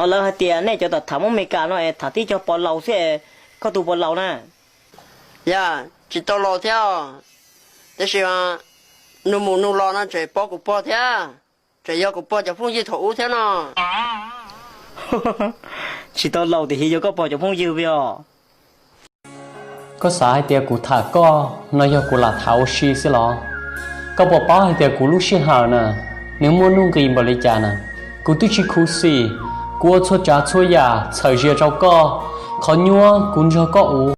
Lawv hais tias nej cov tham tham muab Meskas no es tham tib co pog laus xwb, koj tus pog laus na? Yog, tsis tau laus thiab, tab sis nug mus nug los no tseem pog kuv pog thiab, tseem yog kuv pog cov phooj ywg thaum ub thiab no. Tsis tau laus tiam sis yog koj pog cov phooj ywg os. Koj xav hais tias kuv tham koj no yog kuv lam tham ua si xwb los? Koj puas paub hais tias kuv lub sij hawm na, nws muaj nuj nqis npaum li cas na? Kuv twb tsis khuv xim, kuv ua txhua tsav txhua yam txhawm zias rau koj. Qhov nyuaj kuv nrog koj ua,